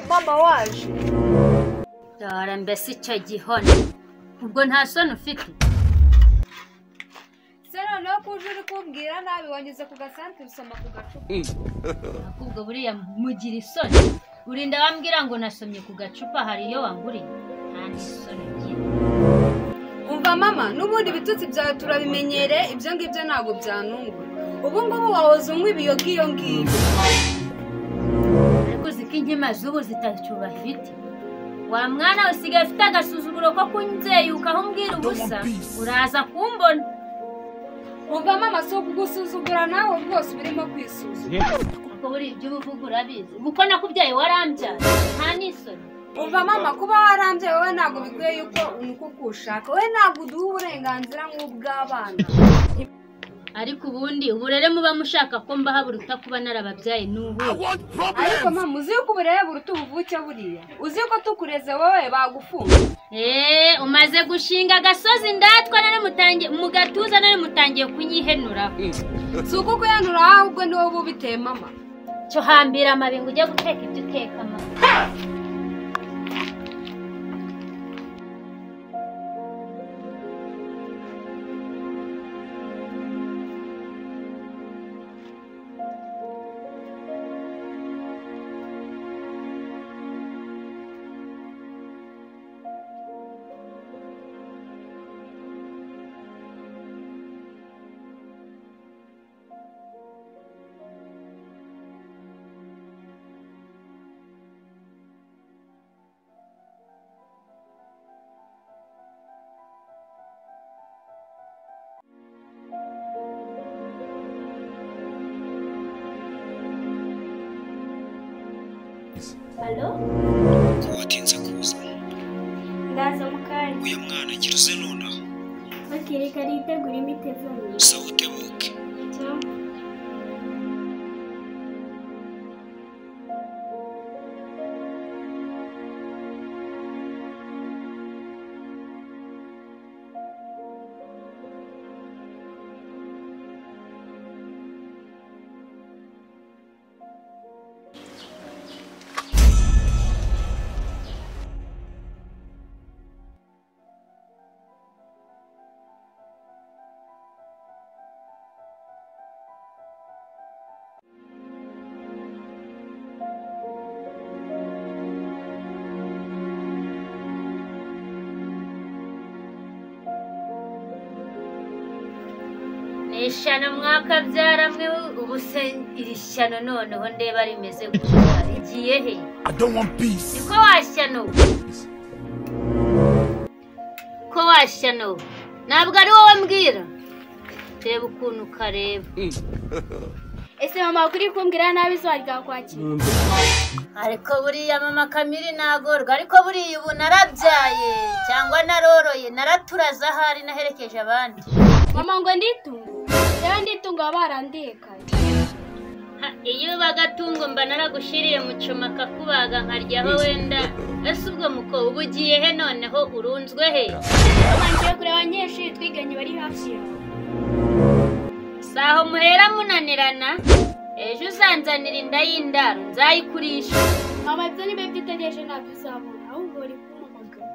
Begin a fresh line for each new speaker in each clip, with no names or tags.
Mama waje.
Dore mbese icyo gihone. Ubwo nta soni ufite.
Se noneho ko uje uri kumbwira nabi wanyuze ku gasantere usoma ku gacupa.
Ahubwo buriya mugira isoni. Urinda wambwira ngo nasomye ku gacupa hari iyo wanguriye. Nta n'isoni ugira.
Umva mama, n'ubundi ibitutsi byawe turabimenyereye, ibyo ngibyo ntabwo byanungura. Ubu ngubu wahoze unywa ibiyoga iyo ngiyo.
Ariko uzi ko inkima z'ubu zitacyubaha ibiti. Wa mwana usigaye ufite agasuzuguro ko kunzeyuka aho umbwira ubusa, uraza kumbona.
Umva mama, si ukugusuzugura nawe rwose urimo kwisuzugura.
Kuko buriya ibyo uba uvuga urabizi. Ubu ko nakubyaye warambyaye, nta n'isoni.
Umva mama, kuba warambyaye wowe ntabwo bikwiye yuko unuka ushaka. Wowe ntabwo uduha uburenganzira nk'ubw'abana.
Ariko ubundi uburere muba mushaka ko mbaha buruta kuba narababyaye n'ubu.
Ariko mama, uzi yuko uburere buruta ubuvuke buriya? Uzi yuko tukureze wowe bagufunga?
Umaze gushinga agasozi ndatwa nari mutangiye mu gatuza nari mutangiye kunyihenura.
Si uko kuyanura ahubwo ni wowe ubiteye mama.
Cyo hambira amabingo ujya guteka ibyo uteka mama.
Halo?
Ko watinze kuza?
Ndaza mu kanya.
Uyu mwana agira uze nonaha.
Bakiri kare yitegura imiti ivuna.
Sawa utebuke.
Sawa.
Ishyano mwakabyara mwe ubu se iri shyano noneho ndeba rimeze gutya rigiye he?
I don't want peace.
Niko washyano. Ko washyano. Ntabwo ari wowe mbwira. Reba ukuntu kareba.
Ese mama kuri kumbwira nabi izuba ryakwakira.
Ariko buriya mama Kamiri nagorwa, ariko buriya ubu narabyaye cyangwa naroroye, naraturaza ahari naherekeje abandi.
Mama ngo nditungo. Rero nditungo barandekaye.
Iyo bagatungo mba naragushiriye mu cuma kakubaga nkaryaho wenda. Ese ubwo muko ubu ugiye he noneho urunzwe he?
Mama ngiye kureba abanyeshuri twiganye bari hafi yawe.
Saho muhera munanirana. Ejo uzanzanira inda y'indaro nzayikurisha.
Mama ibyo niba byitegereje ntabyo uzabona, ahubwo uri kumpamagara.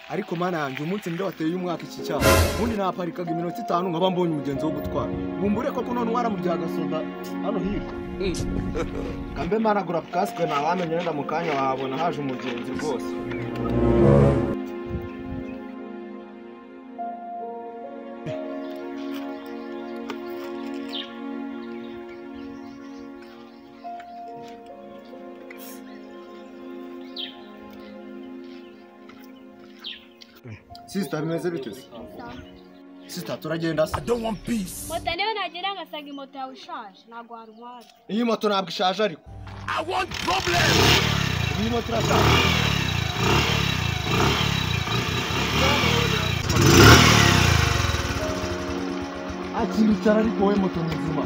Ariko mana yanjye umunsi ninde wateye umwaka iki cyaha? Ubundi naparikaga iminota 5 nkaba mbonye umugenzi wo gutwara. Bumbure koko none waramurya agasoda hano hirya. Kambe mana gura kasike ntawamenye wenda mu kanya wahabona haje umugenzi rwose. Sister bimeze bite? Sister turagenda se.
I don't want peace.
Moto niyo nagera ngasanga moto yawe ishaje ntabwo wantwara.
Iyi moto ntabwo ishaje ariko.
I want problems.
Iyi moto irashaje. Akiri cyane ariko wowe moto ni nzima.